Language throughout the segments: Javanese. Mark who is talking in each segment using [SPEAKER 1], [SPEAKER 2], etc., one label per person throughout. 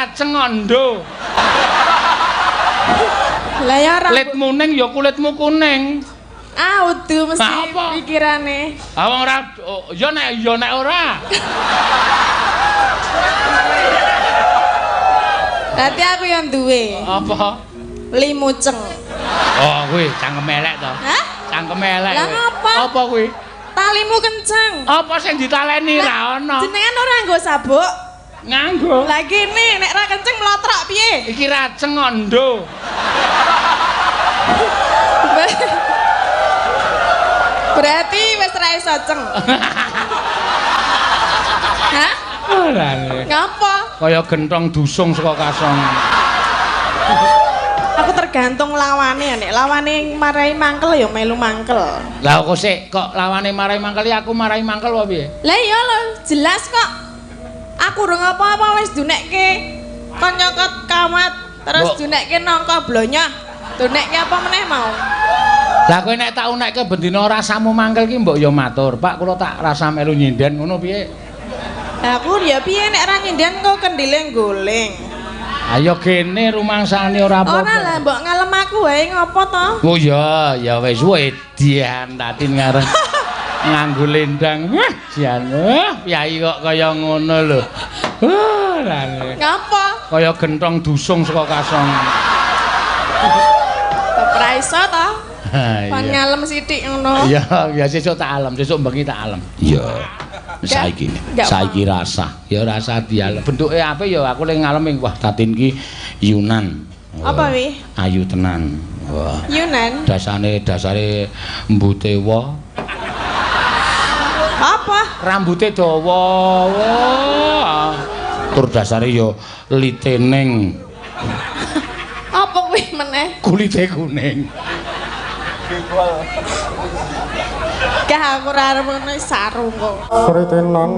[SPEAKER 1] raceng ondo.
[SPEAKER 2] Lah ya rambut
[SPEAKER 1] Kulitmu ning ya kulitmu kuning.
[SPEAKER 2] Ah, udu mesti
[SPEAKER 1] Apa?
[SPEAKER 2] pikirane.
[SPEAKER 1] Ah wong ora ya nek ora.
[SPEAKER 2] Berarti aku yang duwe.
[SPEAKER 1] Apa?
[SPEAKER 2] Limuceng.
[SPEAKER 1] Oh, kuwi cangkem elek to.
[SPEAKER 2] Hah?
[SPEAKER 1] Cangkem elek.
[SPEAKER 2] Lah ngapa?
[SPEAKER 1] Apa kuwi?
[SPEAKER 2] Talimu kenceng.
[SPEAKER 1] Apa sing ditaleni ra ono?
[SPEAKER 2] Jenengan ora nganggo sabuk?
[SPEAKER 1] Nganggo.
[SPEAKER 2] Lah kene nek ra kenceng mlotrok piye?
[SPEAKER 1] Iki raceng ondo.
[SPEAKER 2] Berarti wis ra iso ceng. Hah?
[SPEAKER 1] Ora.
[SPEAKER 2] Ngapa?
[SPEAKER 1] Kaya gentong dusung saka kasong.
[SPEAKER 2] Aku tergantung lawane ya, nek lawane marai mangkel ya melu mangkel.
[SPEAKER 1] Lah kok sik kok lawane marai mangkel ya aku marai mangkel apa piye?
[SPEAKER 2] Lah iya lho, jelas kok. Aku urung apa-apa wis dunekke kon nyokot kawat, terus dunekke nangka blonyoh. Dunekke apa meneh mau?
[SPEAKER 1] Lah kowe nek tak unekke bendina rasamu mangkel ki mbok ya matur, Pak kula tak rasa melu nyinden ngono piye?
[SPEAKER 2] Lah aku ya piye nek ra nyinden kok kendile goleng.
[SPEAKER 1] Ayo kene rumangsane ora apa-apa.
[SPEAKER 2] Ora lah mbok ngalem aku wae ngopo to?
[SPEAKER 1] Oh iya, ya wis wedian Tatin ngarep nganggo lendang. Wah, jan. Wah, piyayi kok kaya ngono lho. Wah,
[SPEAKER 2] ngapa?
[SPEAKER 1] Kaya gentong dusung saka kasong.
[SPEAKER 2] Ora iso to? Pan ngalem sithik ngono.
[SPEAKER 1] Iya, ya sesuk tak alem, sesuk bengi tak alem. Iya. Saiki, saiki rasa, ya rasa dialem. Bentuke apik ya aku le ngalem wah Tatin ki Yunan.
[SPEAKER 2] Apa wi?
[SPEAKER 1] Ayu tenan. Wah.
[SPEAKER 2] Yunan.
[SPEAKER 1] Dasane dasare mbute wa.
[SPEAKER 2] Apa?
[SPEAKER 1] Rambute dawa. Wah. Tur dasare ya litening.
[SPEAKER 2] Apa kuwi meneh?
[SPEAKER 1] Kulite kuning.
[SPEAKER 2] Gah aku ora arep ngono sarung kok.
[SPEAKER 3] Kritenan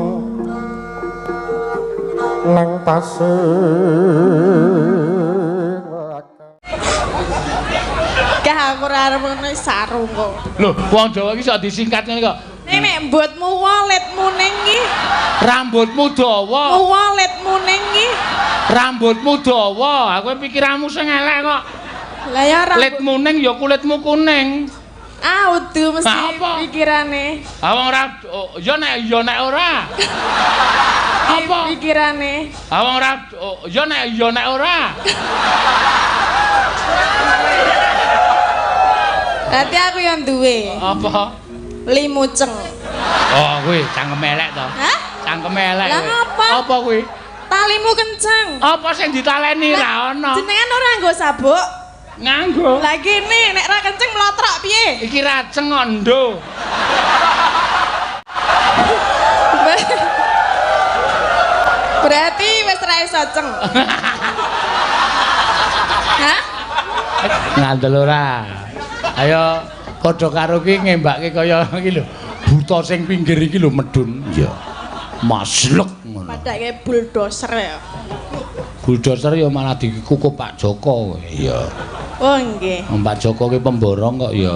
[SPEAKER 3] nang pasir.
[SPEAKER 2] Gah aku ora arep ngono sarung kok.
[SPEAKER 1] Lho, wong Jawa iki iso disingkat ngene kok.
[SPEAKER 2] Nek nek mbutmu waletmu ning iki.
[SPEAKER 1] Rambutmu dawa.
[SPEAKER 2] Waletmu ning iki.
[SPEAKER 1] Rambutmu dawa. Aku pikiranmu sing elek kok.
[SPEAKER 2] Lah ya rambut
[SPEAKER 1] kulitmu ning ya kulitmu kuning.
[SPEAKER 2] Ah udu mesti pikirane.
[SPEAKER 1] Ah wong ora ya nek ora. Apa?
[SPEAKER 2] Pikirane.
[SPEAKER 1] Ah wong ora ya nek ora.
[SPEAKER 2] Berarti aku yang duwe.
[SPEAKER 1] Apa?
[SPEAKER 2] Limuceng.
[SPEAKER 1] Oh kuwi cangkem elek to.
[SPEAKER 2] Hah?
[SPEAKER 1] Cangkem elek.
[SPEAKER 2] Lah ngapa?
[SPEAKER 1] Apa kuwi?
[SPEAKER 2] Talimu kenceng.
[SPEAKER 1] Apa sing ditaleni ra ono?
[SPEAKER 2] Jenengan ora nganggo sabuk?
[SPEAKER 1] Nganggo.
[SPEAKER 2] Lah kene nek ra kenceng mlotrok piye?
[SPEAKER 1] Iki raceng ondo.
[SPEAKER 2] Berarti wis ra iso ceng. Hah?
[SPEAKER 1] Ngandel ora. Ayo padha karo ki ngembake kaya iki lho. Buta sing pinggir iki lho medun. Iya. Maslek ngono.
[SPEAKER 2] Padake bulldozer ya.
[SPEAKER 1] Bulldozer ya malah dikukup Pak Joko. Iya.
[SPEAKER 2] Oh nggih.
[SPEAKER 1] Pak Joko ki pemborong kok ya.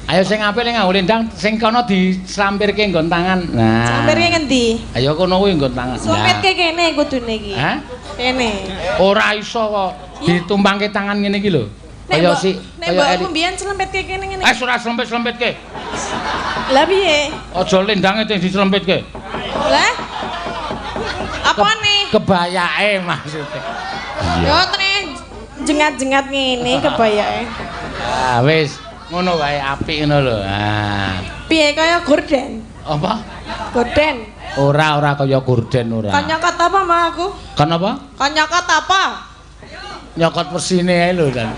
[SPEAKER 1] Ayo sing apik ning nganggo lendang sing kono dislampirke nggon tangan. Nah.
[SPEAKER 2] Slampirke ngendi?
[SPEAKER 1] Ayo kono kuwi nggon tangan.
[SPEAKER 2] Slampirke kene kudune iki.
[SPEAKER 1] Hah?
[SPEAKER 2] Kene.
[SPEAKER 1] Ora iso kok ditumpangke tangan ngene iki lho. Kaya si
[SPEAKER 2] kaya Nek mbiyen slempetke kene ngene.
[SPEAKER 1] Eh ora slempet-slempetke.
[SPEAKER 2] Lah piye?
[SPEAKER 1] Aja lendange sing dislempetke.
[SPEAKER 2] Lah? Apane?
[SPEAKER 1] Kebayake maksudnya.
[SPEAKER 2] Yo tene jengat-jengat ngene kebayake.
[SPEAKER 1] Ah wis, ngono wae apik ngono lho. Ah.
[SPEAKER 2] Piye kaya gorden?
[SPEAKER 1] Apa?
[SPEAKER 2] Gorden.
[SPEAKER 1] Ora, ora kaya gorden ora.
[SPEAKER 2] Kon nyokot apa mau aku?
[SPEAKER 1] Kon apa?
[SPEAKER 2] Kon nyokot apa?
[SPEAKER 1] Nyokot pesine ae lho kan.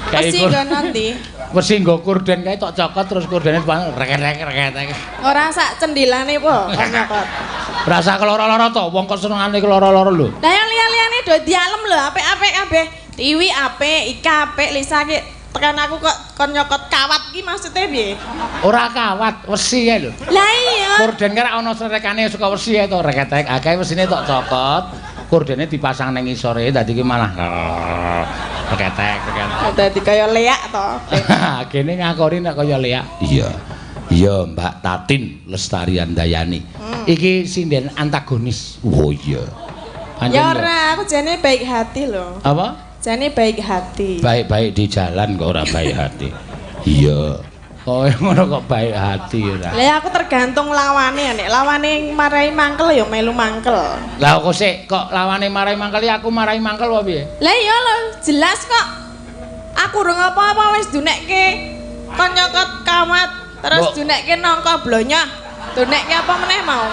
[SPEAKER 2] Pesi nggo nanti.
[SPEAKER 1] Wesi nggo korden kae tok cokot terus kordene rek-rek-rek.
[SPEAKER 2] Ora sak cendilane po kon nyokot.
[SPEAKER 1] Rasa keloro-loro to, wong kok senengane keloro-loro lho.
[SPEAKER 2] Lah yang liya-liyane do dialem lho, apik-apik kabeh. Tiwi apik, Ika apik, Lisa ki tekan aku kok kon nyokot kawat ki maksudnya piye?
[SPEAKER 1] Ora kawat, wesi ae lho.
[SPEAKER 2] Lah iya.
[SPEAKER 1] Korden ki ora ana srekane suka wesi ae to, rek-rek. Akeh wesine tok cokot, kordene dipasang ning ngisore dadi ki malah rek-rek.
[SPEAKER 2] Dadi kaya leak to.
[SPEAKER 1] Kene ngakori nek kaya leak. Iya. Iya, Mbak Tatin Lestari Handayani. Iki sinden antagonis. Oh iya. Pancen.
[SPEAKER 2] Ya ora, aku jane baik hati lho.
[SPEAKER 1] Apa?
[SPEAKER 2] Jane baik hati.
[SPEAKER 1] Baik-baik di jalan kok ora baik hati. Iya. Kok ngono kok baik hati ora.
[SPEAKER 2] Lah aku tergantung lawane, nek lawane marai mangkel ya melu mangkel.
[SPEAKER 1] Lah kok sik kok lawane marai mangkel aku marai mangkel apa piye?
[SPEAKER 2] Lah iya lho, jelas kok. Aku urung apa-apa wis dunekke kon nyokot kawat, terus dunekke nangka blonyoh. Dunekke apa meneh mau?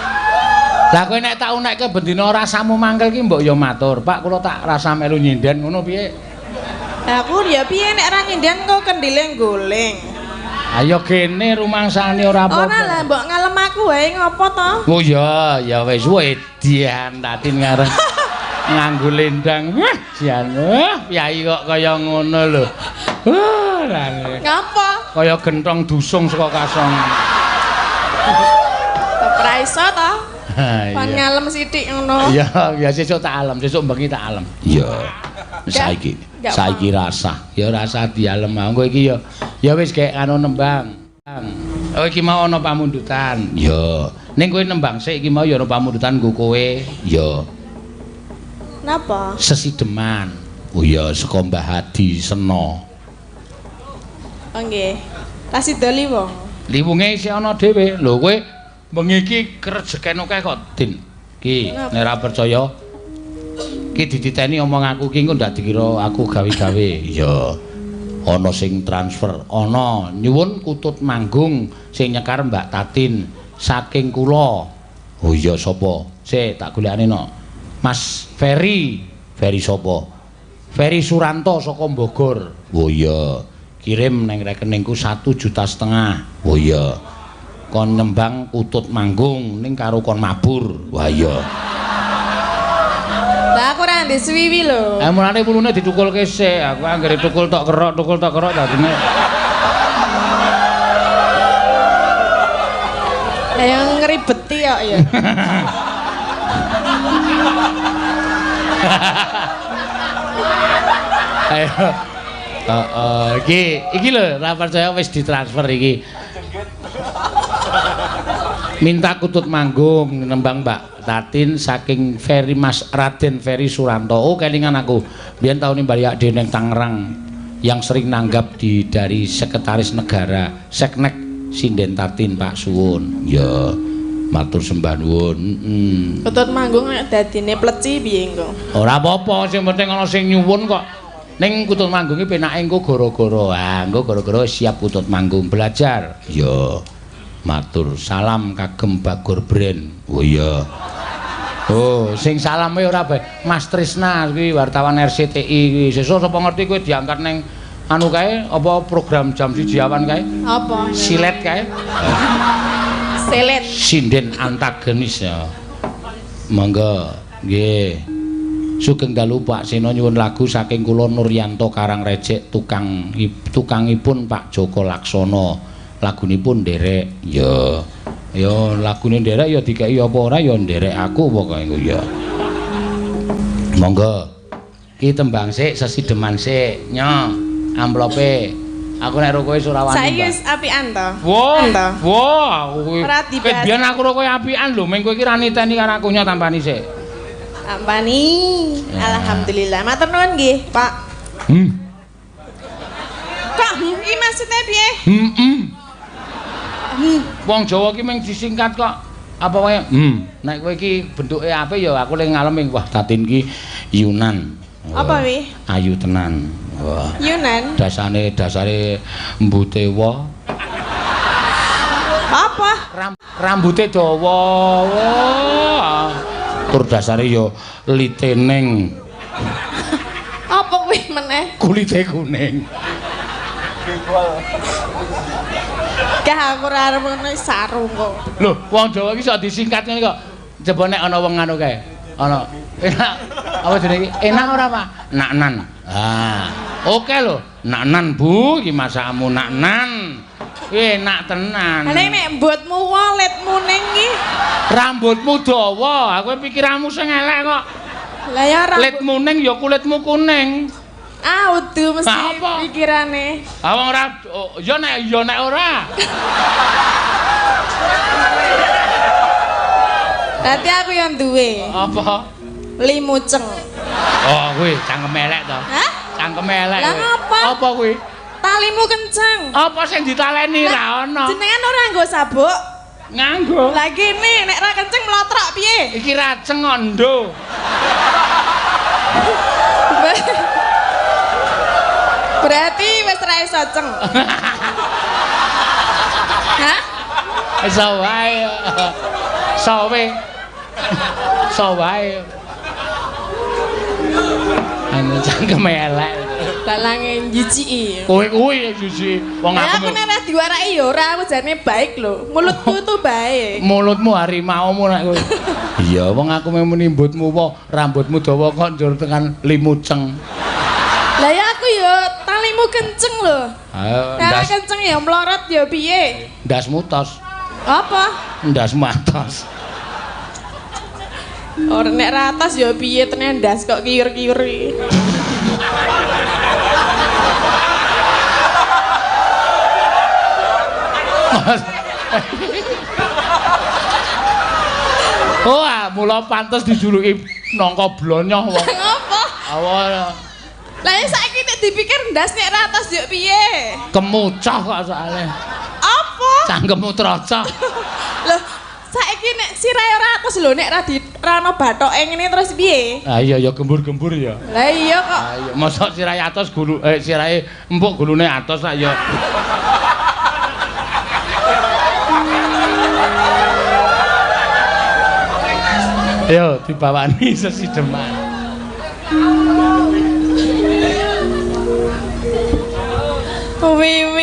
[SPEAKER 1] Lah kowe nek tak unekke bendina rasamu mangkel ki mbok ya matur, Pak kula tak rasa melu nyinden ngono piye?
[SPEAKER 2] Lah aku ya piye nek ora nyinden kok kendile goleng.
[SPEAKER 1] Ayo kene rumangsane ora apa-apa.
[SPEAKER 2] Ora lah mbok ngalem aku wae ngopo to?
[SPEAKER 1] Oh iya, ya wis wedian Tatin ngarep nganggo lendang. Wah, jan. Piyai kok kaya ngono lho. Wah,
[SPEAKER 2] ngapa?
[SPEAKER 1] Kaya gentong dusung saka kasong.
[SPEAKER 2] Ora iso to? Kon ngalem sithik ngono.
[SPEAKER 1] Iya, ya sesuk tak alem, sesuk bengi tak alem. Iya. Saiki, saiki rasah. Ya rasah dialem. Engko iki ya ya wis gek anu nembang. Oh iki mau ana pamundutan. Ya. Ning kowe nembang sik iki mau ya ana pamundutan nggo kowe. Ya.
[SPEAKER 2] Napa?
[SPEAKER 1] Sesideman. Oh iya saka Mbah Hadi Sena.
[SPEAKER 2] Oh nggih. Tasih doli wong.
[SPEAKER 1] Liwunge isih ana dhewe. Lho kowe bengi iki krejeken akeh kok, Din. Ki nek ora percaya ki dititeni omong aku ki engko ndak dikira aku gawe-gawe. Iya. Ana sing transfer, ana nyuwun kutut manggung sing nyekar Mbak Tatin saking kula. Oh iya sapa? Sik tak golekane no. Mas Ferry. Ferry sapa? Ferry Suranto saka Bogor. Oh iya. Kirim neng rekeningku 1,5 juta. Oh iya. Kon nembang kutut manggung ning karo kon mabur. Wah iya.
[SPEAKER 2] Lah aku ora ndek suwiwi lho.
[SPEAKER 1] Mulane wulune ditukulke sik. Aku anggere tukul tok kerok dadine.
[SPEAKER 2] Lah yang ngribeti kok ya.
[SPEAKER 1] Ayo. Heeh, iki lho ora percaya wis ditransfer iki. Minta kutut manggung nembang Mbak Tatin saking Ferry Mas Raden Ferry Suranto. Oh kelingan aku. Biyen taun mbariak dhewe ning Tangerang yang sering nanggap di dari Sekretaris Negara Seknek Sinden Tatin Pak Suwun. Ya, matur sembah nuwun. Heeh.
[SPEAKER 2] Kutut manggung nek dadine pleci piye engko?
[SPEAKER 1] Ora apa-apa, sing penting ana sing nyuwun kok. Ning kutut manggung iki penake engko gara-gara. Ah, engko gara-gara siap kutut manggung belajar. Ya. Matur salam kagem Bagor Brand. Oh iya. Oh, sing salame ora bae. Mas Trisna kuwi wartawan RCTI kuwi. Sesuk sapa ngerti kowe diangkat ning anu kae apa program jam 1 awan kae?
[SPEAKER 2] Apa?
[SPEAKER 1] Silet kae.
[SPEAKER 2] Silet.
[SPEAKER 1] Sinden antagonis ya. Monggo. Nggih. Sugeng dalu Pak Seno nyuwun lagu saking kula Nuryanto Karangrejek tukangipun Pak Joko Laksono. Lagunipun nderek. Ya. Ya lagune nderek ya dikeki apa ora ya nderek aku pokoke engko ya. Monggo. Ki tembang sik sesideman sik. Nyo, amplope. Aku nek ro kowe ora wani.
[SPEAKER 2] Saiki wis apian to.
[SPEAKER 1] Wah, wah, aku kuwi. Biyen aku ro kowe apian lho, meng kowe iki ra niteni karo aku nyo tampani sik.
[SPEAKER 2] Tampani. Alhamdulillah. Matur nuwun nggih, Pak. Kok iki maksudnya piye?
[SPEAKER 1] Heeh. Wong Jawa ki mung disingkat kok. Apa wae? Nek kowe iki bentuke apik ya aku le ngalem wah Tatin ki Yunan.
[SPEAKER 2] Apa wi?
[SPEAKER 1] Ayu tenan. Wah.
[SPEAKER 2] Yunan.
[SPEAKER 1] Dasare mbute wa.
[SPEAKER 2] Apa?
[SPEAKER 1] Rambute dawa. Wah. Tur dasare ya liteneng.
[SPEAKER 2] Apa kuwi meneh?
[SPEAKER 1] Kulite kuning.
[SPEAKER 2] Gah aku ora arep ngono sarung kok.
[SPEAKER 1] Lho, wong Jawa iki sok disingkat ngene kok. Coba nek ana wong anu kae. Ana. Enak. Apa jenenge iki? Enak ora, Pak? Naknan. Ah, oke lho. Naknan, Bu, iki masakmu naknan. Enak tenan.
[SPEAKER 2] Lah nek mbotmu waletmu ning iki.
[SPEAKER 1] Rambutmu dawa, aku pikiranmu sing elek kok.
[SPEAKER 2] Lah ya rambut.
[SPEAKER 1] Letmu ning ya kulitmu kuning.
[SPEAKER 2] Ah, udu mesti pikirane.
[SPEAKER 1] Ah wong ora ya nek ora.
[SPEAKER 2] Berarti aku yang duwe.
[SPEAKER 1] Apa?
[SPEAKER 2] Limuceng.
[SPEAKER 1] Oh, kuwi cangkem elek to.
[SPEAKER 2] Hah?
[SPEAKER 1] Cangkem elek.
[SPEAKER 2] Lah ngapa?
[SPEAKER 1] Apa kuwi?
[SPEAKER 2] Talimu kenceng.
[SPEAKER 1] Apa sing ditaleni ra ono?
[SPEAKER 2] Jenengan ora nganggo sabuk?
[SPEAKER 1] Nganggo.
[SPEAKER 2] Lah kene nek ra kenceng mlotrok piye?
[SPEAKER 1] Iki raceng ondo.
[SPEAKER 2] Berarti wis ra iso ceng. Hah?
[SPEAKER 1] Iso wae. Sawe. Iso wae. Anu cangkem elek.
[SPEAKER 2] Balange njijiki.
[SPEAKER 1] Kowe kuwi njijiki. Wong aku
[SPEAKER 2] nek ora diwaraki ya ora, aku jane baik lho. Mulutku itu baik.
[SPEAKER 1] Mulutmu harimaumu nek kowe. Iya, wong aku muni mbutmu apa rambutmu dawa kok njur tekan limuceng.
[SPEAKER 2] Lah ya aku ya talimu kenceng lho. Ayo, kenceng ya mlorot ya piye?
[SPEAKER 1] Ndasmu tos.
[SPEAKER 2] Apa?
[SPEAKER 1] Ndasmu atos.
[SPEAKER 2] Ora nek ra atos ya piye tenan ndas kok kiur-kiur iki.
[SPEAKER 1] Oh, mula pantes dijuluki nangka blonyoh wong.
[SPEAKER 2] Ngopo?
[SPEAKER 1] Awa.
[SPEAKER 2] Lah saiki nek dipikir ndas nek ra atos yo piye?
[SPEAKER 1] Kemucah kok soalé.
[SPEAKER 2] Apa?
[SPEAKER 1] Cangkemmu trocok.
[SPEAKER 2] Loh, saiki nek sirahe ora atos lho nek ra di ra ono bathoke ngene terus piye?
[SPEAKER 1] Ah iya ya gembur-gembur ya.
[SPEAKER 2] Lah iya kok.
[SPEAKER 1] Ah iya, mosok sirahe atos gulu sirahe empuk gulune atos lak ya. Ayo dibawani sesideman.
[SPEAKER 2] Wiwitane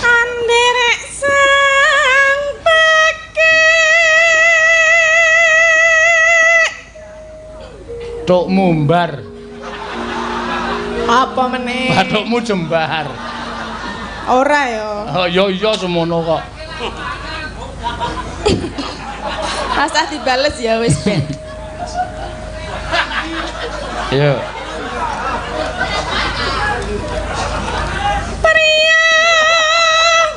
[SPEAKER 2] anderek sang pekek
[SPEAKER 1] Tok mumbar.
[SPEAKER 2] Apa meneh?
[SPEAKER 1] Bathukmu jembar.
[SPEAKER 2] Ora ya.
[SPEAKER 1] Oh iya iya semono kok.
[SPEAKER 2] Rasah dibales ya wis ben.
[SPEAKER 1] Ayo.
[SPEAKER 2] Priya,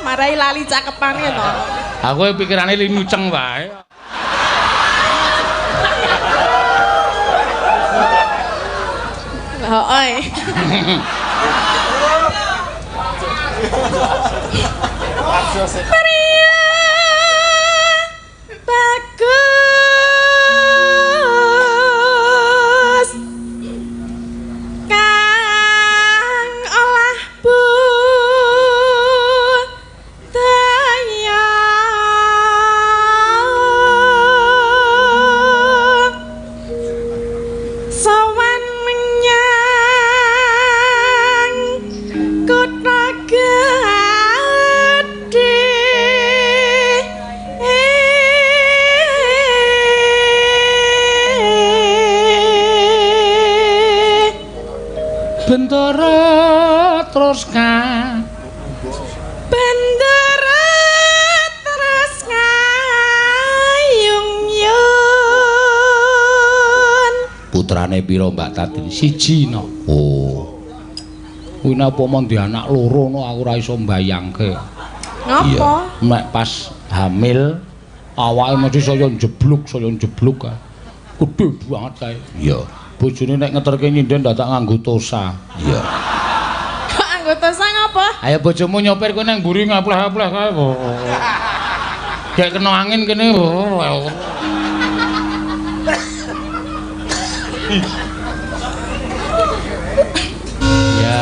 [SPEAKER 2] marai lali cakepane to.
[SPEAKER 1] Aku pikirane limuceng wae.
[SPEAKER 2] Heeh. Priya bagus kang olah budaya sowan menyang kutha gedhe.
[SPEAKER 1] Bendara terus
[SPEAKER 2] Bendara terus ngayung yun.
[SPEAKER 1] Putrane pira Mbak Tatin? Siji no. Oh. Kuwi napa mon di anak loro no aku ora iso mbayangke.
[SPEAKER 2] Ngapa?
[SPEAKER 1] Nek pas hamil awake mesti saya njebluk kae. Gedhe banget kae. Iya. Bojone nek ngeterke nyinden dadak nganggo tosa. Iya.
[SPEAKER 2] Kok nganggo tosa ngapa?
[SPEAKER 1] Ayo bojomu nyopir kowe nang mburi ngapleh-apleh kae. Gek kena angin kene. Ya.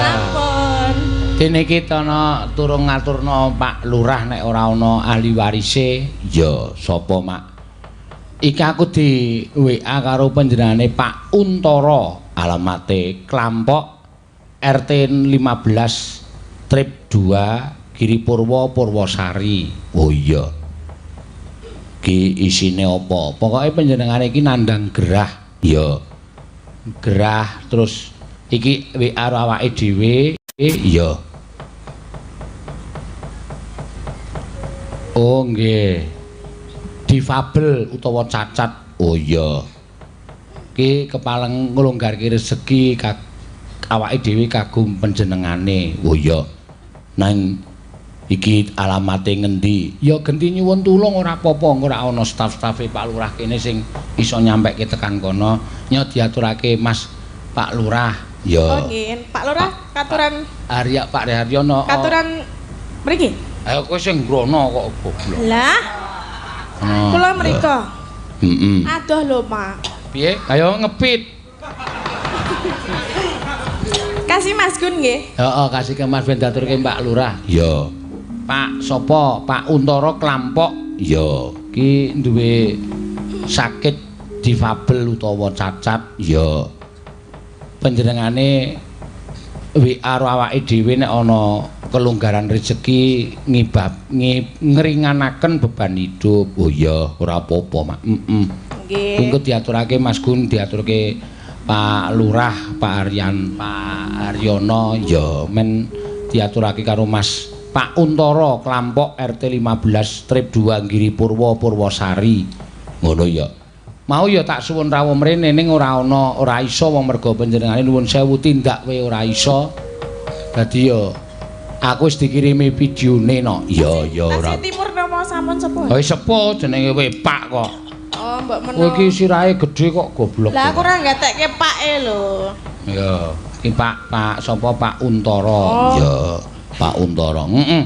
[SPEAKER 2] Sampun.
[SPEAKER 1] Dene iki ana turung ngaturna Pak Lurah nek ora ana ahli warise. Ya, sapa Mak? Iki aku di WA karo panjenengane Pak Untara, alamate Klampok RT 15 Trip 2 Giri Purwo Purwosari. Oh iya. Ki isine apa? Pokoke panjenengane iki nandhang gerah. Ya. Gerah terus iki WA awake dhewe. Iya. Oh nggih. Difabel utawa cacat. Oh iya. Ki kepaleng nglonggarke rezeki awake dhewe kagum panjenengane. Oh iya. Nang Iki alamate ngendi? Ya genti nyuwun tulung ora apa-apa, engko ora ana staf-stafe Pak Lurah kene sing iso nyampeke tekan kono. Nyo diaturake Mas Pak Lurah. Ya.
[SPEAKER 2] Oh nggih, Pak Lurah katuran
[SPEAKER 1] Arya Pak Haryono.
[SPEAKER 2] Katuran mriki.
[SPEAKER 1] Ayo kowe sing ngrono kok goblok.
[SPEAKER 2] Lah. Kula mriko.
[SPEAKER 1] Heeh.
[SPEAKER 2] Adoh lho, Pak.
[SPEAKER 1] Piye? Ayo ngepit.
[SPEAKER 2] Kasih Mas Gun nggih.
[SPEAKER 1] Heeh, kasih ke Mas ben diaturke Pak Lurah. Ya. Pak sapa? Pak Untara Klampok. Ya, ki duwe sakit difabel utawa cacat. Ya. Panjenengane WA karo awake dhewe nek ana kelonggaran rejeki ngibab ngringanaken beban hidup. Oh iya, ora apa-apa, Mak. Heeh.
[SPEAKER 2] Nggih.
[SPEAKER 1] Engko diaturake Mas Gun, diaturke Pak Lurah, Pak Aryan, Pak Haryono, ya men diaturake karo Mas Pak Untara Klampok RT 15 Strip 2 Giri Purwo Purwosari. Ngono ya. Mau ya tak suwun rawuh mrene ning ora ana, ora iso wong merga panjenengane nuwun sewu tindak kowe ora iso. Dadi ya aku wis dikirimi videone no. Ya ya ora.
[SPEAKER 2] Tasih Timur napa sampun sepuh?
[SPEAKER 1] Ha sepuh jenenge kowe Pak kok.
[SPEAKER 2] Oh, mbok menawa.
[SPEAKER 1] Kowe iki sirahe gedhe kok goblok.
[SPEAKER 2] Lah aku ora nggatekke Pake lho.
[SPEAKER 1] Ya, iki Pak Pak sapa Pak Untara.
[SPEAKER 2] Oh.
[SPEAKER 1] Ya. Pak Untara. Heeh.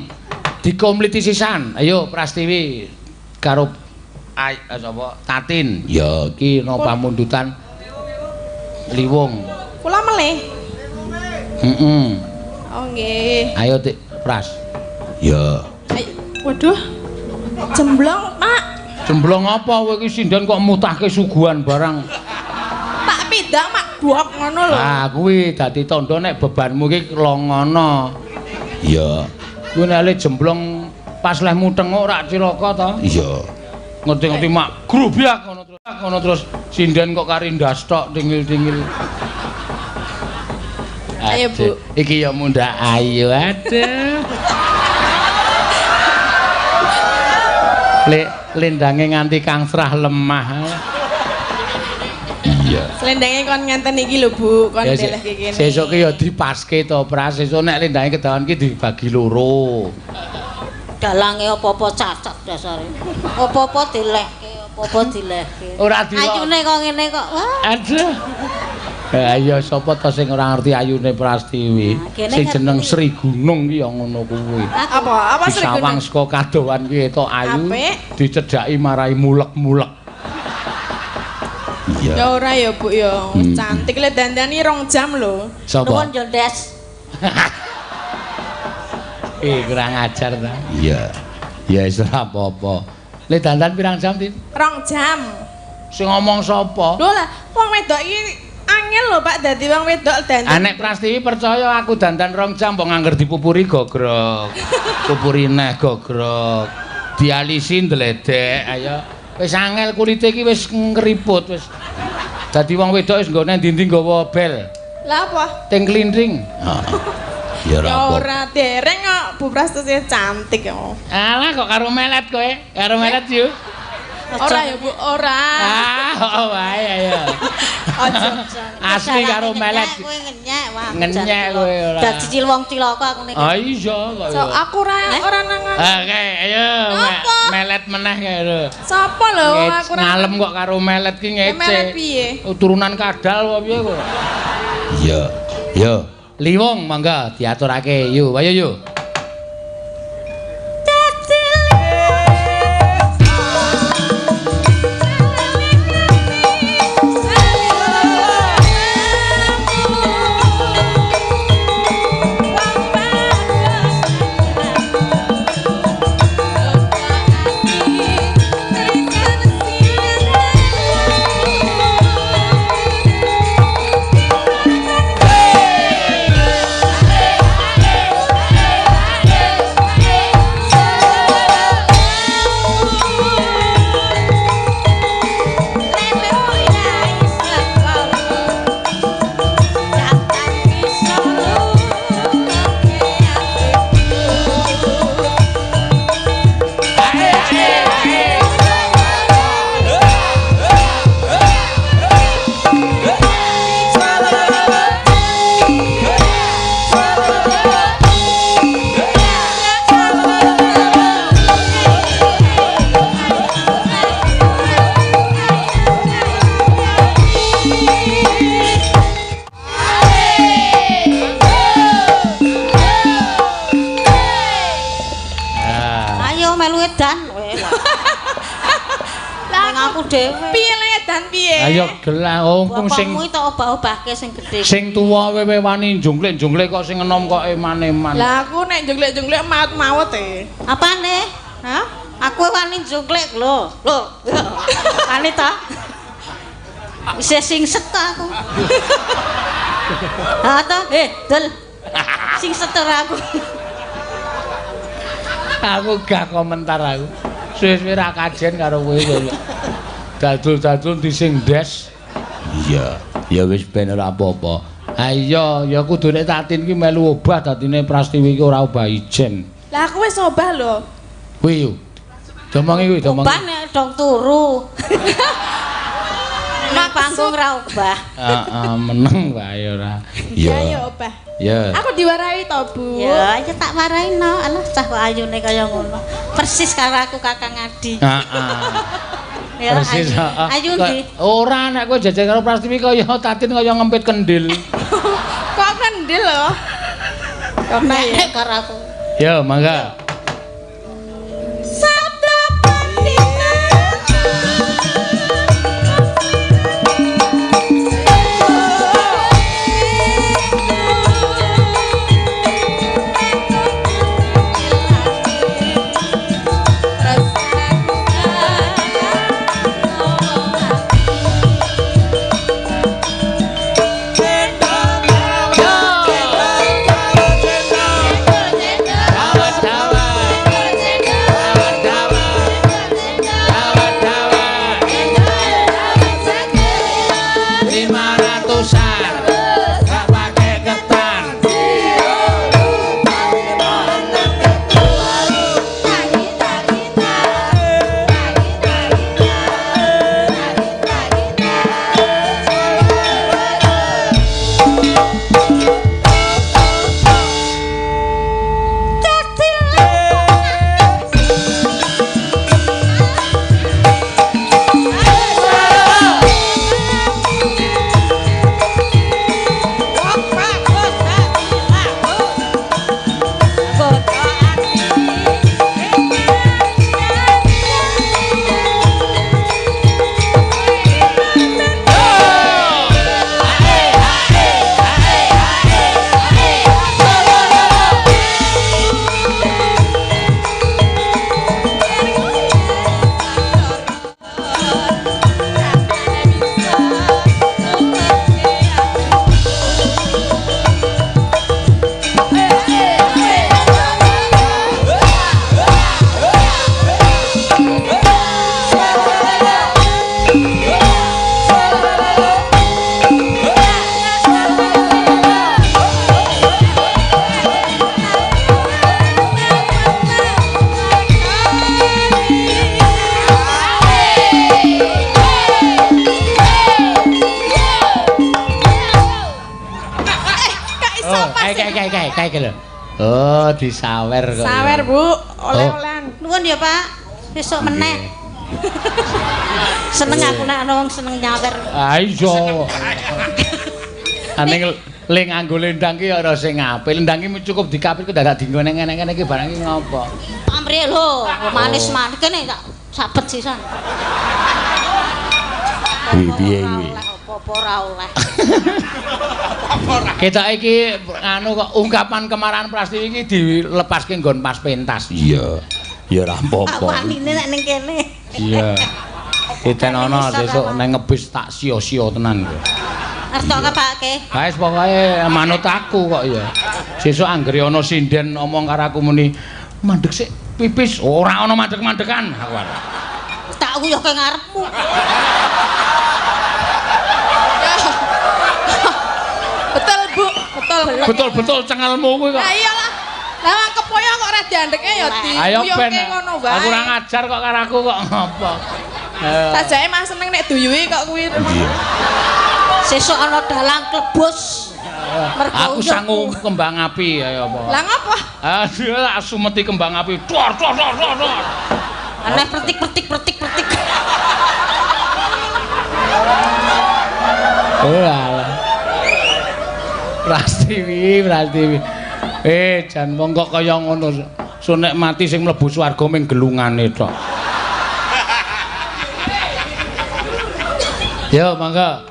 [SPEAKER 1] Dikompliti sisan. Ayo Prastiwi karo sapa Tatin. Ya iki ana pamundutan Liwung.
[SPEAKER 2] Kula melih.
[SPEAKER 1] Heeh.
[SPEAKER 2] Oh nggih.
[SPEAKER 1] Ayo Tik Pras. Ya.
[SPEAKER 2] Ayo. Waduh. Jemblong, Pak.
[SPEAKER 1] Jemblong apa kowe iki sinden kok mutahke suguhan barang.
[SPEAKER 2] Tak pidak mak buak ngono lho.
[SPEAKER 1] Ah kuwi dadi tandha nek bebanmu iki longono. Iya. Kuwi nek le jemblong pas lehmu tenguk rak cilaka to? Iya. Ngerti-ngerti mak grubyak ngono terus. Ngono terus sinden kok kari ndas tok dingil-dingil.
[SPEAKER 2] Ayo, Bu.
[SPEAKER 1] Iki ya mundhak ayu aduh. Lendange nganti kangsrah lemah. Iya.
[SPEAKER 2] Slendange kon ngenten iki lho, Bu, kon delehke kene.
[SPEAKER 1] Sesuk ki ya dipaske to, Pras. Sesuk nek lendange kedawan ki dibagi loro.
[SPEAKER 4] Dalange apa-apa cacat dasare. Apa-apa dilehke, apa-apa dilehke.
[SPEAKER 1] Ora dilok.
[SPEAKER 4] Ayune kok ngene kok. Wah.
[SPEAKER 1] Aduh. Ayo sapa to sing ora ngerti ayune Prastiwi? Sing jeneng Sri Gunung ki ya ngono kuwi.
[SPEAKER 2] Apa? Apa Sri Gunung?
[SPEAKER 1] Disawang saka kadowan ki etok ayu, dicedhaki marai mulek-mulek. Iya.
[SPEAKER 2] Ya ora ya, Bu ya. Cantik le dandani 2 jam lho.
[SPEAKER 1] Sapa?
[SPEAKER 4] Nuwun yo, Des.
[SPEAKER 1] Kurang ajar ta. Iya. Ya wis ora apa-apa. Le dandan pirang jam, Tin?
[SPEAKER 2] 2 jam.
[SPEAKER 1] Sing ngomong sapa?
[SPEAKER 2] Lho lah, wong wedok iki angel lho Pak dadi wong wedok dandan.
[SPEAKER 1] Nek Prastiwi percaya aku dandan 2 jam mbok ngangger dipupuri gogrok. Pupuri neh gogrok. Dialisi ndledek, ayo. Wis angel kulite iki wis ngriput wis. Dadi wong wedok wis nggone ndi-ndi nggawa bel.
[SPEAKER 2] Lah apa?
[SPEAKER 1] Ting klinting. Heeh. Ya ora apa.
[SPEAKER 2] Ora dereng kok Bu Prastiwi cantik kok.
[SPEAKER 1] Alah kok karo melet kowe? Karo melet yo.
[SPEAKER 2] Ora ya Bu, ora.
[SPEAKER 1] Ah, wae ayo.
[SPEAKER 2] Aja.
[SPEAKER 1] Asli karo melet.
[SPEAKER 4] Kowe ngenyek wah.
[SPEAKER 1] Ngenyek kowe ora.
[SPEAKER 4] Dadi cil wong cilaka aku niki.
[SPEAKER 1] Ah iya kok.
[SPEAKER 2] So aku ora ora nang.
[SPEAKER 1] Oke, ayo melet meneh kae lho.
[SPEAKER 2] Sapa lho aku ora
[SPEAKER 1] ngalem kok karo melet ki ngece.
[SPEAKER 2] Melet piye?
[SPEAKER 1] Turunan kadal apa piye kok? Iya. Yo. Liwung mangga diaturake. Yo, ayo yo.
[SPEAKER 2] Hey!
[SPEAKER 4] melu edan kowe. Lah aku dhewe.
[SPEAKER 2] Piye le edan piye?
[SPEAKER 1] Ayo gelah wong sing
[SPEAKER 4] bapakmu iki tok obah-obahke sing gedhe.
[SPEAKER 1] Sing tuwa wewe wani jungklik-jungklik kok sing enom kok eman-eman.
[SPEAKER 2] Lah aku nek jungklik-jungklik maut-maut e.
[SPEAKER 4] Apane?
[SPEAKER 2] Hah?
[SPEAKER 4] Aku wani jungklik lho. Lho. Wani ta? Isih singset ta aku. Ha ta? Dul. Singset ora aku.
[SPEAKER 1] Aku gak komentar aku. Suwe-suwe ra kajen karo kowe kaya. Dadul-dadul di sing des. Iya, ya wis ben ora apa-apa. Ha iya, ya kudune Tatin ki melu obah dadine Prastiwi ki ora obah ijen.
[SPEAKER 2] Lah aku wis obah lho.
[SPEAKER 1] Kuwi yo. Domongi kuwi, domongi.
[SPEAKER 4] Obah nek dong turu. Nang panggung ra obah.
[SPEAKER 1] Heeh, meneng wae ora.
[SPEAKER 2] Iya, ya obah.
[SPEAKER 1] Ya.
[SPEAKER 2] Aku diwarahi to, Bu.
[SPEAKER 4] Ya, ya tak warahi no. Alah cah kok ayune kaya ngono. Persis karo aku Kakang Adi.
[SPEAKER 1] Heeh.
[SPEAKER 4] Ya,
[SPEAKER 1] persis, heeh.
[SPEAKER 4] Ayu ndi?
[SPEAKER 1] Ora nek kowe jajal karo Prastiwi kaya Tatin kaya ngempit kendil.
[SPEAKER 2] Kok kendil lho? Kok
[SPEAKER 4] nek karo aku.
[SPEAKER 1] Ya, mangga. Oh, disawer kok.
[SPEAKER 2] Sawer, Bu. Oleh-olehan.
[SPEAKER 4] Nuwun ya, Pak. Besok meneh. Seneng aku nek ana wong seneng nyawer.
[SPEAKER 1] Ah iya. Aning le nganggo lendang ki ora sing apik. Lendang ki cukup dikapit kok dadak dienggo nang ngene-ngene iki barang iki ngopo?
[SPEAKER 4] Pamrih lho, manis-manis kene tak sabet sisan.
[SPEAKER 1] Piye kuwi?
[SPEAKER 4] Apa-apa ora oleh.
[SPEAKER 1] Ketok iki anu kok ungkapan kemarahan Prastiwi iki dilepaske nggon pas pentas. Iya. Ya ora apa-apa.
[SPEAKER 4] Wanine nek ning kene.
[SPEAKER 1] Iya. Ditenono sesuk nang ngebis tak sia-sia tenan kowe.
[SPEAKER 4] Arep tok kepake.
[SPEAKER 1] Ha wis pokoke manut aku kok ya. Sesuk anggere ana sinden omong karo aku muni mandek sik pipis, ora ana mandek-mandekan aku arep.
[SPEAKER 4] Tak uyuhke ngarepmu.
[SPEAKER 2] Betul, Bu. Betul.
[SPEAKER 1] Betul-betul cengelmu kuwi kok.
[SPEAKER 2] Lah iyalah. Lah kepoyo kok ora diandeke ya diuyuhke ngono wae.
[SPEAKER 1] Aku ora ngajar kok karo aku kok ngopo.
[SPEAKER 2] Sajake mah seneng nek duyuhi kok kuwi.
[SPEAKER 1] Iya.
[SPEAKER 4] Sesuk ana dalang klebus.
[SPEAKER 1] Aku sangu kembang api ayo apa.
[SPEAKER 2] Lah ngopo?
[SPEAKER 1] Ah, tak sumeti kembang api. Dor dor dor dor.
[SPEAKER 4] Aneh pertik pertik pertik pertik.
[SPEAKER 1] Oh alah. Prastiwi, Prastiwi. Jan wong kok kaya ngono. So nek mati sing mlebu swarga ming gelungane tok. Yo mangga.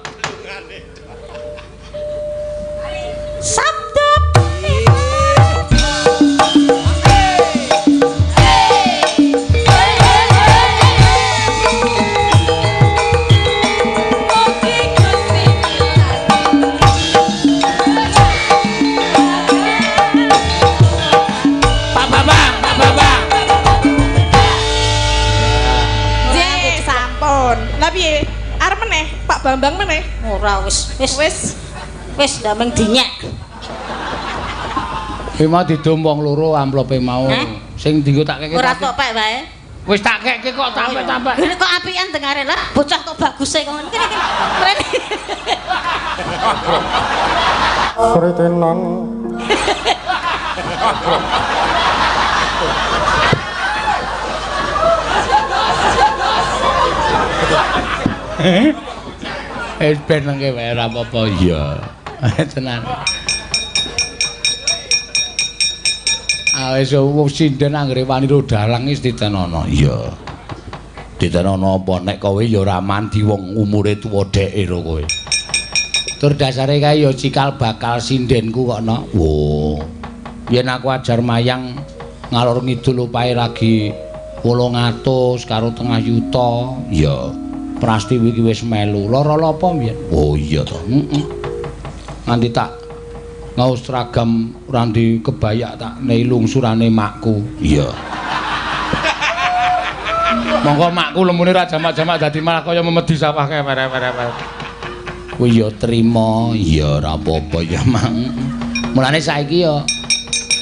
[SPEAKER 4] Sabda
[SPEAKER 1] Pak Bambang, Pak Bambang.
[SPEAKER 2] Nggih, sampun. Lah piye? Arep meneh, Pak Bambang meneh.
[SPEAKER 4] Ora wis wis
[SPEAKER 2] Wis.
[SPEAKER 4] Wis ndameng dinyek.
[SPEAKER 1] Kuwi mau didum wong loro amplope mau.
[SPEAKER 4] Hah?
[SPEAKER 1] Sing dienggo tak keke.
[SPEAKER 4] Ora tok pek wae.
[SPEAKER 1] Wis tak keke kok tampek-tampek.
[SPEAKER 4] Ini kok apian dengare lah, bocah kok baguse kok ngene iki. Mrene.
[SPEAKER 3] Sritinan
[SPEAKER 1] Wis ben nengke wae ora apa-apa. Iya. Tenan. Ah wis wong sinden anggere wani ro dalang wis ditenono. Iya. Ditenono apa nek kowe ya ora mandi wong umure tuwa dheke ro kowe. Tur dasare kae ya cikal bakal sindenku kok no. Wo. Yen aku ajar mayang ngalor ngidul opahe lagi 800 karo tengah yuta. Iya. Prastiwi iki wis melu. Lara apa mbiyen? Oh iya to. Heeh. Nganti tak ngaos seragam randi kebayak tak nei lungsurane makku. Iya. Monggo makku lemune ra jamak-jamak dadi malah kaya memedi sawah kae were-were. Kuwi ya trima, iya ora apa-apa ya mang. Mulane saiki ya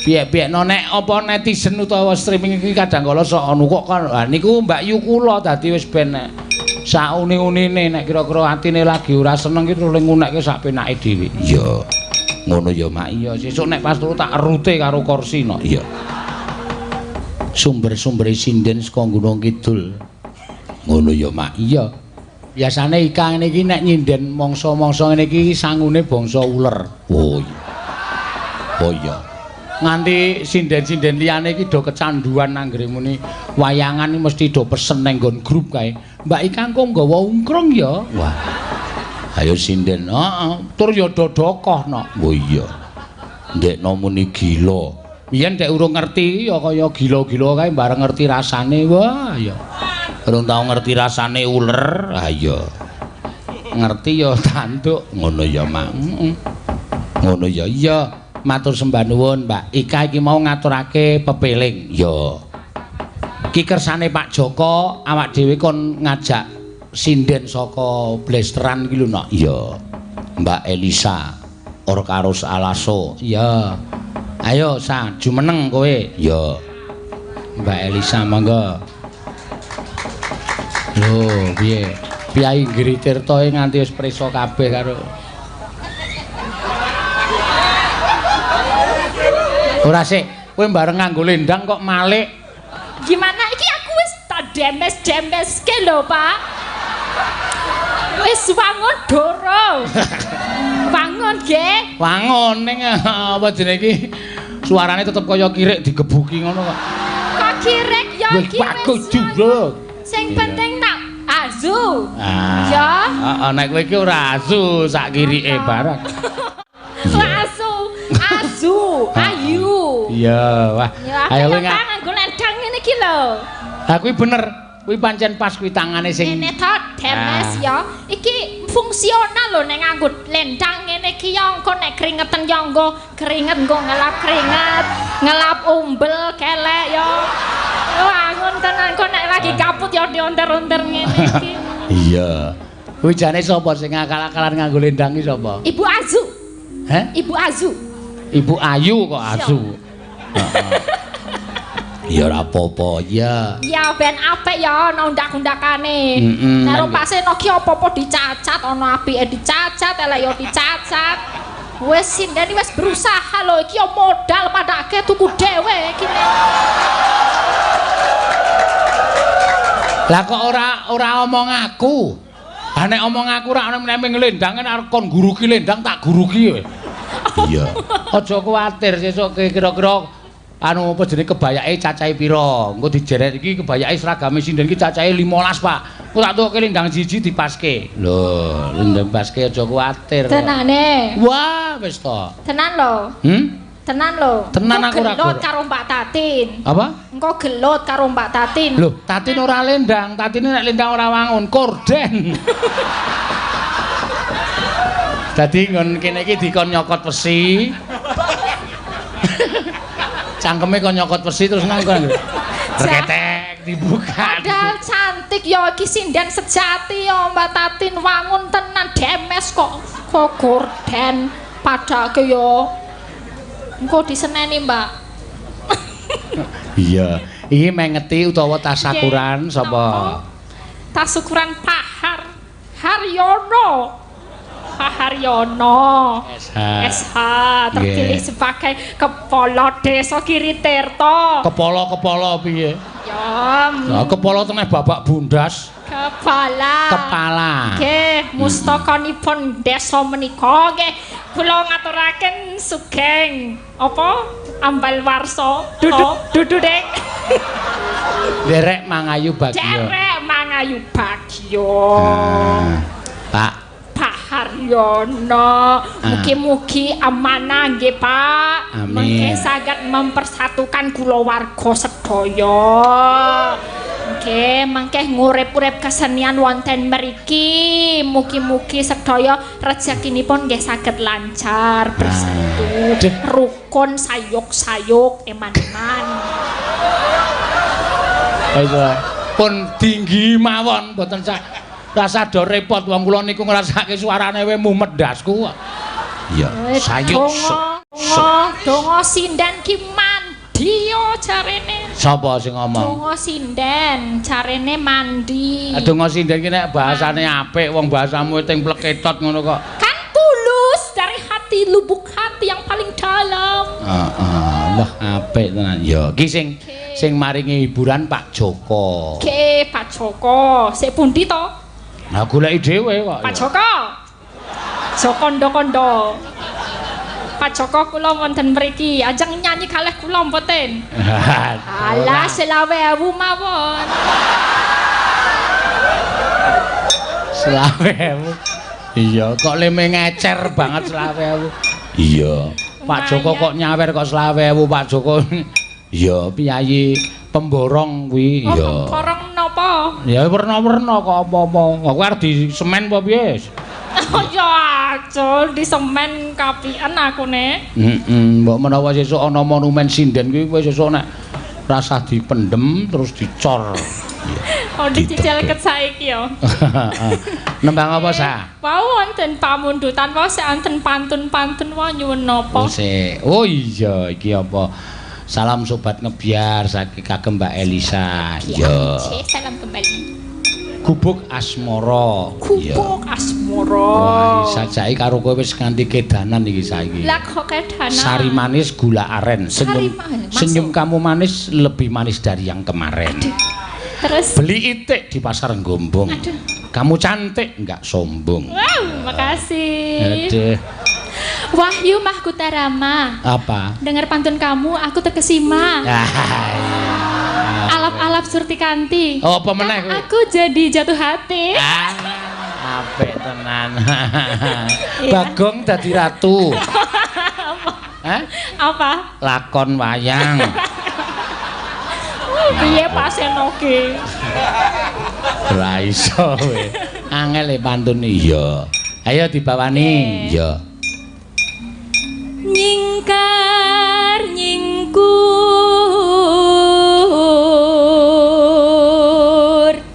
[SPEAKER 1] piye-piyekno nek apa netizen utawa streaming iki kadang kala sok anu kok kan. Ha niku Mbak Yu kula dadi wis ben nek sauni-unine nek kira-kira atine lagi ora seneng ki terus ngunekke sak penake dhewe. Iya. Ngono ya Mak. Iya, sesuk nek pas turu tak erute karo kursi no. Iya. Sumber-sumbere sinden saka Gunung Kidul. Ngono ya Mak. Iya. Biasane Ika ngene iki nek nyinden mangsa-mangsa ngene iki sangune bangsa uler. Oh iya. Oh iya. Nganti sinden-sinden liyane iki do kecanduan anggere muni wayangan iki mesti do pesen nang nggon grup kae. Mbak Ika engko nggawa ungkrung ya. Wah. Ayo sinden. Heeh. Tur ya do dokoh no. Oh iya. Ndekno muni gila. Biyen dek urung ngerti ya kaya gila-gila kae bareng ngerti rasane. Wah ya. Urung tau ngerti rasane uler. Ha iya. Ngerti ya tanduk. Ngono ya, Mak. Heeh. Ngono ya. Iya. Matur sembah nuwun, Mbak Ika iki mau ngaturake pepeling. Ya. Ki kersane Pak Joko awak dhewe kon ngajak sinden saka Blesteran iki lho, Nak. Iya. Mbak Elisa Orkarus Alaso. Iya. Ayo sa jumeneng kowe. Iya. Mbak Elisa monggo. Lho, piye? Piyai Giri Tirta nganti wis prisa kabeh karo ora sik, kowe bareng nganggo lendang kok malik.
[SPEAKER 5] Gimana iki aku wis tak demes-demeske lho, Pak. Wis wangun doro. Wangun nggih.
[SPEAKER 1] Wangun ning apa jenenge iki? Suarane tetep kaya kirik digebuki ngono kok.
[SPEAKER 5] Kok kirik ya iki wis. Sing penting tak azu. Ya.
[SPEAKER 1] Heeh, nek kowe iki ora azu sak kirike bareng.
[SPEAKER 5] Ora azu. Azu, ayu.
[SPEAKER 1] Iya, wah.
[SPEAKER 5] Ayo kowe nganggo lendang ngene iki lho.
[SPEAKER 1] Ha kuwi bener. Kuwi pancen pas kuwi tangane sing
[SPEAKER 5] ngene to, demes ya. Iki fungsional lho nek nganggo lendang ngene iki ya engko nek kringeten ya engko keringet engko ngelap keringet, ngelap umbel kelek ya. Wah, ngono tenan engko nek lagi kaput ya dionter-onter ngene iki.
[SPEAKER 1] Iya. Kuwi jane sapa sing ngakal-akalan nganggo lendang iki sapa?
[SPEAKER 5] Ibu Azu.
[SPEAKER 1] Heh?
[SPEAKER 5] Ibu Azu.
[SPEAKER 1] Ibu Ayu kok Azu. Heeh. Ya ora apa-apa, ya.
[SPEAKER 5] Ya ben apik ya ana undak-undakane. Nek ro Pak Seno ki apa-apa dicacat, ana apike dicacat, elek ya dicacat. Wis sindene wis berusaha lho iki ya modal padake tuku dhewe iki.
[SPEAKER 1] Lah kok ora omong aku. Ha nek omong aku ora ana meneh nglendang arep kon guruki lendang tak guruki kowe. Iya. Aja kuwatir sesuk kira-kira anu apa jenenge kebayake cacahe pira. Engko dijeret iki kebayake seragame sinden iki cacahe 15, Pak. Engko tak tukoke lendang siji dipaske. Lho, lendang paske aja kuwatir.
[SPEAKER 5] Tenane.
[SPEAKER 1] Wah, wis to.
[SPEAKER 5] Tenan lho. Tenan lho.
[SPEAKER 1] Tenan aku ora
[SPEAKER 5] gelut karo Mbak Tatin.
[SPEAKER 1] Apa?
[SPEAKER 5] Engko gelut karo Mbak Tatin.
[SPEAKER 1] Lho, Tatin ora lendang, Tatine nek lendang ora wangun, korden. Dadi nggon kene iki dikon nyokot wesi. Cangkeme kon nyokot wesi terus nganggo. Reketek dibuka.
[SPEAKER 5] Padahal cantik ya iki sinden sejati ya Mbak Tatin wangun tenan demes kok kok gorden padake ya. Engko diseneni, Mbak.
[SPEAKER 1] Iya, iki mengeti utawa tasakuran sapa?
[SPEAKER 5] Tasukuran Pak Haryono. Pak Haryono
[SPEAKER 1] SH.
[SPEAKER 5] SH terpilih sebagai kepala desa Giritirto.
[SPEAKER 1] Kepala-kepala piye?
[SPEAKER 5] Ya.
[SPEAKER 1] Lah kepala teneh babak bundas.
[SPEAKER 5] Kepala.
[SPEAKER 1] Kepala.
[SPEAKER 5] Nggih, mustakanipun desa menika nggih kula ngaturaken sugeng apa ambal warsa. Dudu Dek.
[SPEAKER 1] Derek mangayu bagyo.
[SPEAKER 5] Derek mangayu bagyo.
[SPEAKER 1] Pak
[SPEAKER 5] Pak Haryono, mugi-mugi amanah nggih Pak.
[SPEAKER 1] Amin.
[SPEAKER 5] Mengke saged mempersatukan kulawarga sedaya. Nggih, mangke ngurip-urip kesenian wonten mriki. Mugi-mugi sedaya rezekinipun nggih saged lancar, bersatu, rukun, sayuk-sayuk, eman-eman.
[SPEAKER 1] Pun tinggi mawon mboten sak rasa do repot wong kula niku ngrasake suarane we mumet ndasku. Iya, sayuk.
[SPEAKER 5] Donga sinden ki mandi yo jarene.
[SPEAKER 1] Sapa sing ngomong?
[SPEAKER 5] Donga sinden jarene mandi.
[SPEAKER 1] Donga sinden ki nek bahasane apik wong bahasamu ting pleketot ngono kok.
[SPEAKER 5] Kan tulus dari hati, lubuk hati yang paling dalam.
[SPEAKER 1] Heeh, wah apik tenan. Ya, iki sing maringi hiburan Pak Joko.
[SPEAKER 5] Oke, Pak Joko. Sik pundi to?
[SPEAKER 1] Nah, goleki dhewe kok.
[SPEAKER 5] Pak Joko. Jokondo-kondo. Pak Joko kula wonten mriki, ajeng nyanyi kalih kula mboten? Alah, 25.000 mawon.
[SPEAKER 1] 25.000. Iya, kok leme ngecer banget 25.000. Iya. Pak Joko kok nyawer kok 25.000 Pak Joko. Iya, piyayi pemborong kuwi.
[SPEAKER 5] Oh, iya. Pemborong napa?
[SPEAKER 1] Ya werna-werna kok apa-apa. Kowe arep di semen apa piye?
[SPEAKER 5] Oh ya aja di semen kapian aku ne.
[SPEAKER 1] Heeh, mbok menawa sesuk ana monumen sinden kuwi kowe sesuk nek rasah dipendem terus dicor.
[SPEAKER 5] Oh dicicil ket saiki ya.
[SPEAKER 1] Nembang apa sa?
[SPEAKER 5] Wau wonten pamundutan wau sik wonten pantun-pantun wae nyuwun napa?
[SPEAKER 1] Oh, sik. Oh iya iki apa? Salam sobat ngebiar saking kagem Mbak Elisa. Iya.
[SPEAKER 5] Salam kembali.
[SPEAKER 1] Gubuk Asmara.
[SPEAKER 5] Gubuk Asmara.
[SPEAKER 1] Wah, sajake karo kowe wis nganti kedanan iki saiki.
[SPEAKER 5] Lah kok kedanan?
[SPEAKER 1] Sari manis gula aren. Senyum, senyum kamu manis lebih manis dari yang kemarin.
[SPEAKER 5] Aduh. Terus
[SPEAKER 1] beli itik di pasar Gombong.
[SPEAKER 5] Aduh.
[SPEAKER 1] Kamu cantik enggak sombong.
[SPEAKER 5] Wow, makasih.
[SPEAKER 1] Aduh.
[SPEAKER 5] Wahyu Mahkutarama.
[SPEAKER 1] Apa?
[SPEAKER 5] Dengar pantun kamu, aku terkesima. Alap-alap Surtikanti.
[SPEAKER 1] Oh, apa meneh kowe?
[SPEAKER 5] Aku jadi jatuh hati.
[SPEAKER 1] Apik tenan. Bagong dadi ratu. Hah?
[SPEAKER 5] Apa?
[SPEAKER 1] Lakon wayang.
[SPEAKER 5] Piye Pak Seno ki?
[SPEAKER 1] Ora iso kowe. Angel e pantun iya. Ayo dibawani. Iya.
[SPEAKER 2] Nyingkar nyingkur.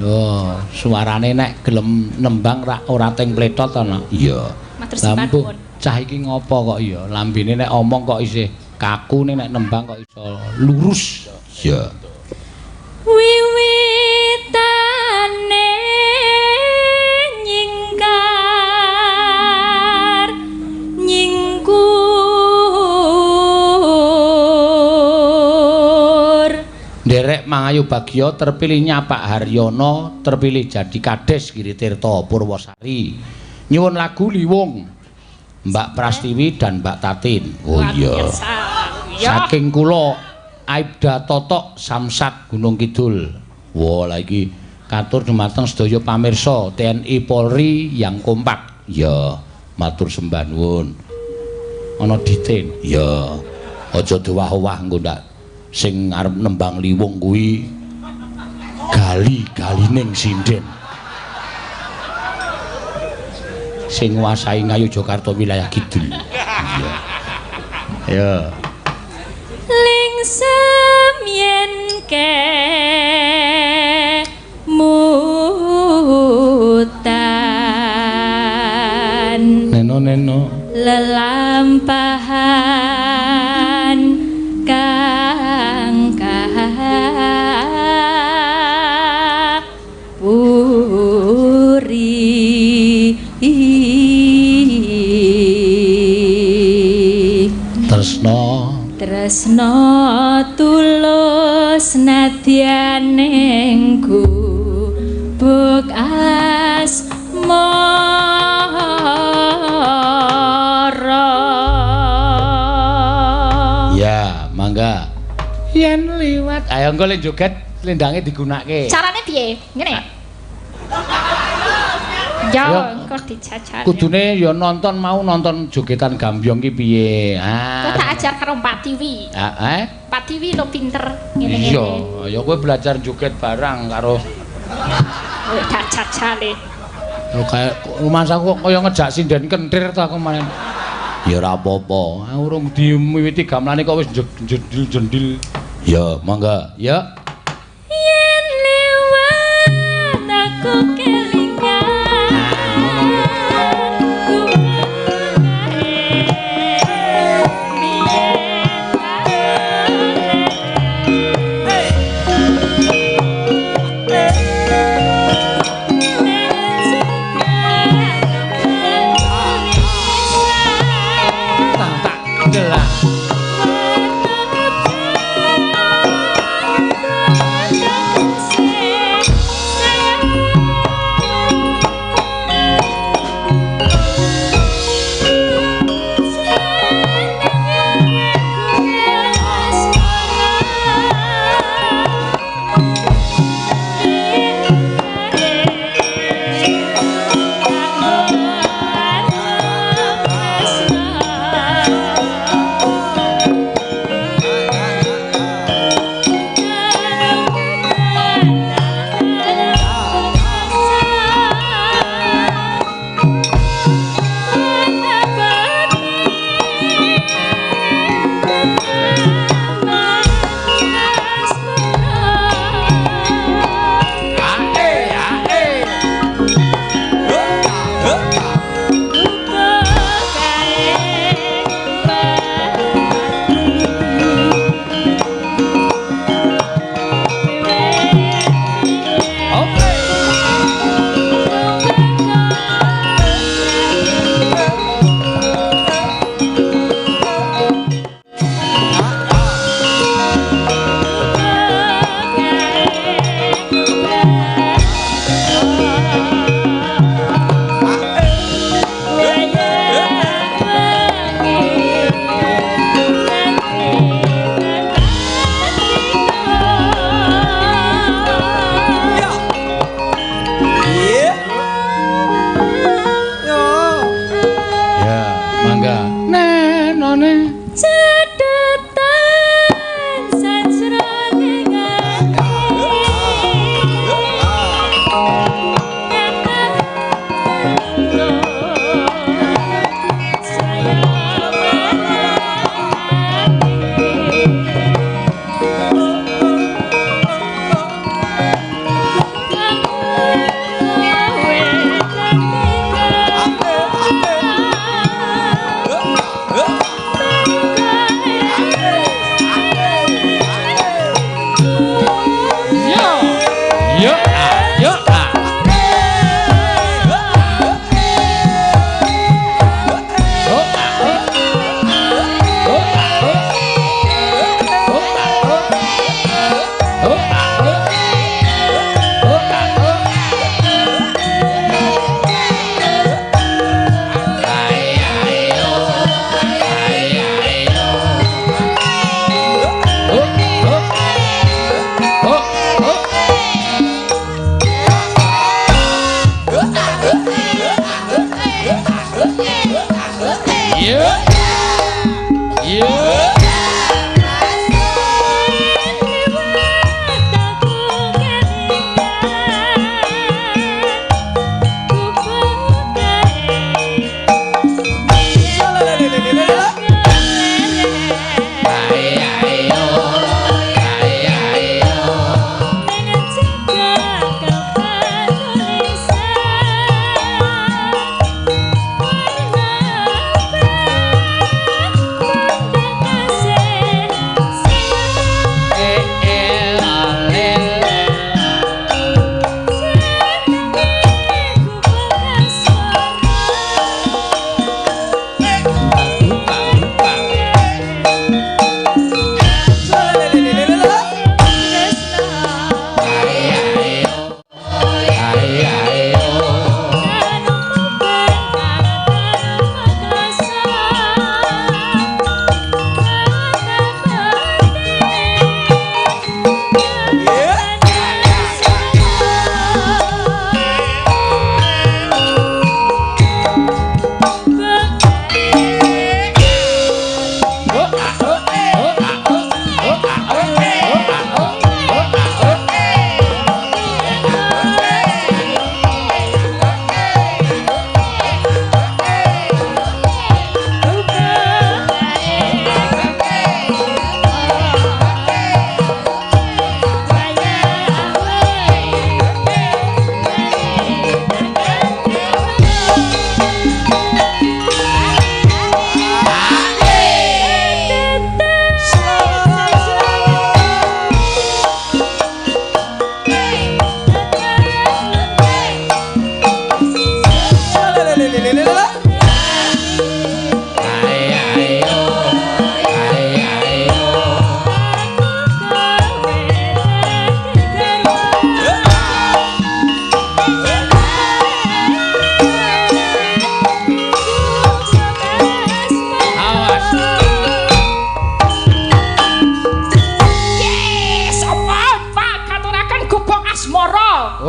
[SPEAKER 1] Oh, suarane nek gelem nembang rak ora teng pletot ana. Iya.
[SPEAKER 5] Matur
[SPEAKER 1] nuwun. Cah iki ngopo kok iya? Lambene nek omong kok isih kaku, nek nembang kok iso lurus. Iya.
[SPEAKER 2] Wiwitane nyingkar nyingkur.
[SPEAKER 1] Nderek Mangayu Bagyo terpilihnya Pak Haryono terpilih jadi Kades Giritirto Purwosari. Nyuwun lagu Liwung Mbak Prastiwi dan Mbak Tatin. Oh iya. Saking kula Aibda Totok Samsat Gunung Kidul. Wah, lha iki katur dumateng sedaya pamirsa TNI Polri yang kompak. Ya, matur sembah nuwun. Ana diten. Ya, aja dowah-owah engko ndak sing arep nembang liwung kuwi gali-galining sinden. Sing nguasai Ngayogyakarta wilayah kidul. Iya. Ya.
[SPEAKER 5] Lingsem yen kemutan
[SPEAKER 1] neno neno
[SPEAKER 5] lelampahan kang puri.
[SPEAKER 1] Tresno
[SPEAKER 5] tresno tulus nadyaning gubuk asmara.
[SPEAKER 1] Ya, mangga. Yen liwat, ayo engko lek joget lendange digunake.
[SPEAKER 5] Carane piye? Ngene. Ya, engko dijajal.
[SPEAKER 1] Kudune ya nonton mau nonton jogetan gambyong ki piye. Ah.
[SPEAKER 5] Kok tak ajar karo Pak Tiwi.
[SPEAKER 1] Heeh.
[SPEAKER 5] Pak Tiwi lo pinter ngene-ngene.
[SPEAKER 1] Iya, ya kowe belajar joget barang karo
[SPEAKER 5] tak jajale.
[SPEAKER 1] Lho kaya rumangsaku kok kaya ngejak sinden kentir ta aku main. Ya ora apa-apa. Urung diwiwiti gamelane kok wis jendil-jendil. Ya, mangga. Ya.
[SPEAKER 5] Yen liwat aku kelingan.
[SPEAKER 1] Oh.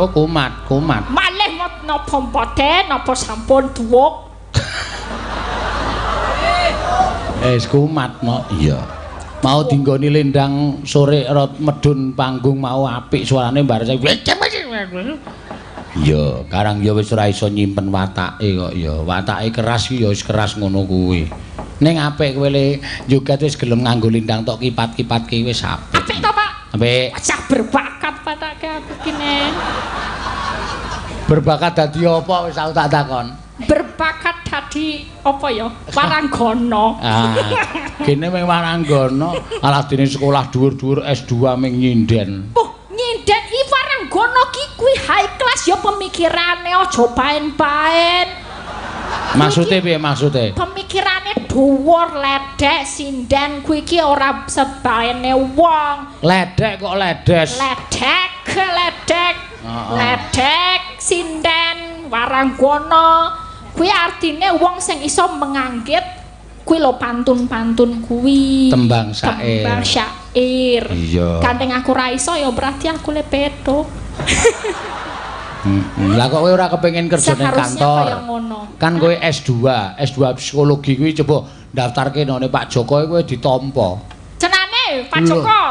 [SPEAKER 1] Oh, kumat, kumat.
[SPEAKER 5] Malih napa mboten, napa sampun duwuk.
[SPEAKER 1] Wis kumat no. Iya. Mau dinggoni lendang sore rot medun panggung mau apik suarane bar saya. Iya, karang ya wis ora iso nyimpen watake kok ya. Watake keras ki ya wis keras ngono kuwi. Ning apik kowe le joget wis gelem nganggo lendang tok kipat-kipatke wis apik.
[SPEAKER 5] Apik to, Pak?
[SPEAKER 1] Apik.
[SPEAKER 5] Wajah berbakat patake aku kene.
[SPEAKER 1] Berbakat dadi apa wis aku tak takon.
[SPEAKER 5] Berbakat dadi apa ya? Waranggana.
[SPEAKER 1] Ah, kene mung waranggana, alah dene sekolah dhuwur-dhuwur S2 ming nyinden.
[SPEAKER 5] Oh, nyinden iki waranggana ki kuwi high class ya pemikirane aja paen-paen.
[SPEAKER 1] Maksude piye maksude?
[SPEAKER 5] Pemikirane dhuwur, ledek, sinden kuwi iki ora sebaene wong.
[SPEAKER 1] Ledek kok ledes.
[SPEAKER 5] Ledek, ledek. Ledek, sinden, waranggana. Kuwi artine wong sing iso menganggit kuwi lho pantun-pantun kuwi.
[SPEAKER 1] Tembang syair.
[SPEAKER 5] Tembang syair.
[SPEAKER 1] Iya.
[SPEAKER 5] Gandeng aku ra iso ya berarti aku le petuk.
[SPEAKER 1] Lah kok kowe ora kepengin kerja ning kantor? Kan kowe S2, S2 psikologi kuwi coba daftarke nang Pak Joko kowe ditampa.
[SPEAKER 5] Jenane Pak Joko.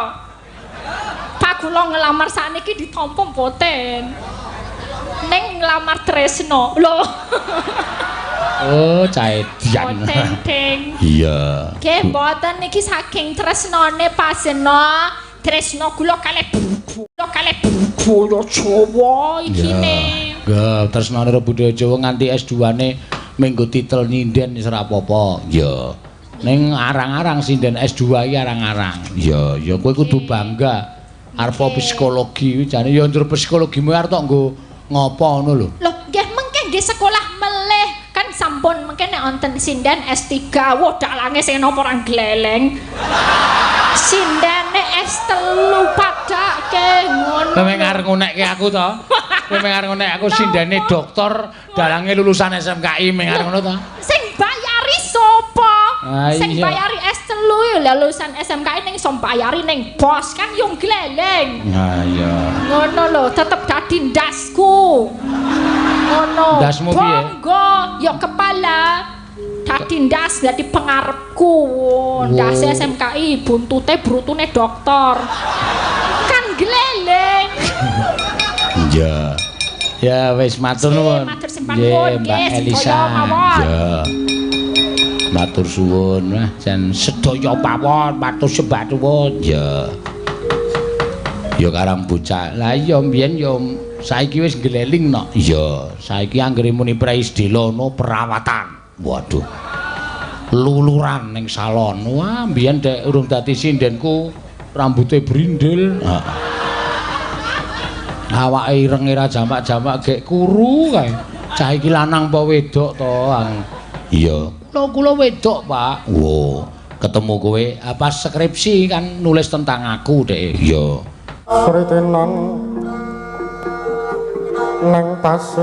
[SPEAKER 5] Pak kula ngelamar sakniki ditampa mboten. Ning nglamar Tresno. Lho.
[SPEAKER 1] Oh, caedian.
[SPEAKER 5] Mboten.
[SPEAKER 1] Iya.
[SPEAKER 5] Nggih, mboten niki saking tresnane Pasena, tresno kula kalih kula kalih budaya Jawa iki ne.
[SPEAKER 1] Nggih, tresnane karo budaya Jawa nganti S2-ne minggu titel nyinden wis ora apa-apa. Iya. Ning arang-arang sinden S2 iki arang-arang. Iya, ya kowe kudu bangga. Arep psikologi kuwi jane ya njur psikologimu arep tok nggo ngopo ngono lho.
[SPEAKER 5] Lho, nggih mengke nggih sekolah melih kan sampun mengke nek wonten sinden S3, wah dalange sing napa ora gleleng. Sindene S3 padake ngono.
[SPEAKER 1] Kowe arep ngunekke aku to? Kowe arep ngunekke aku sindene doktor, dalange lulusan SMKI meng arep ngono to?
[SPEAKER 5] Sing bayari sapa? Sing bayari S3 ya lulusan SMKI ning iso bayari ning bos kan yo gleleng.
[SPEAKER 1] Ha iya.
[SPEAKER 5] Ngono lho, tetep dadi ndasku. Ngono.
[SPEAKER 1] Ndasmu piye?
[SPEAKER 5] Bangga ya kepala. Dadi ndas dadi pengarepku. Ndase SMKI buntute brutune doktor. Kan gleleng.
[SPEAKER 1] Iya. Ya wis matur nuwun.
[SPEAKER 5] Matur sembah nuwun
[SPEAKER 1] Mbak Elisa. Iya. Matur suwun, wah jan sedaya pawon matur sembah nuwun. Ya. Ya karang bocah. Lah iya mbiyen ya saiki wis ngleling no. Iya, saiki anggere muni praisdela no perawatan. Waduh. Luluran ning salon. Wah, mbiyen dek urung dadi sindenku rambute brindil. Heeh. Awake irenge ra jamak-jamak gek kuru kae. Cah iki lanang apa wedok to? Iya. Kula wedok, Pak. Wo, ketemu kowe apa skripsi kan nulis tentang aku dek. Iya.
[SPEAKER 3] Kritenan nang pasir.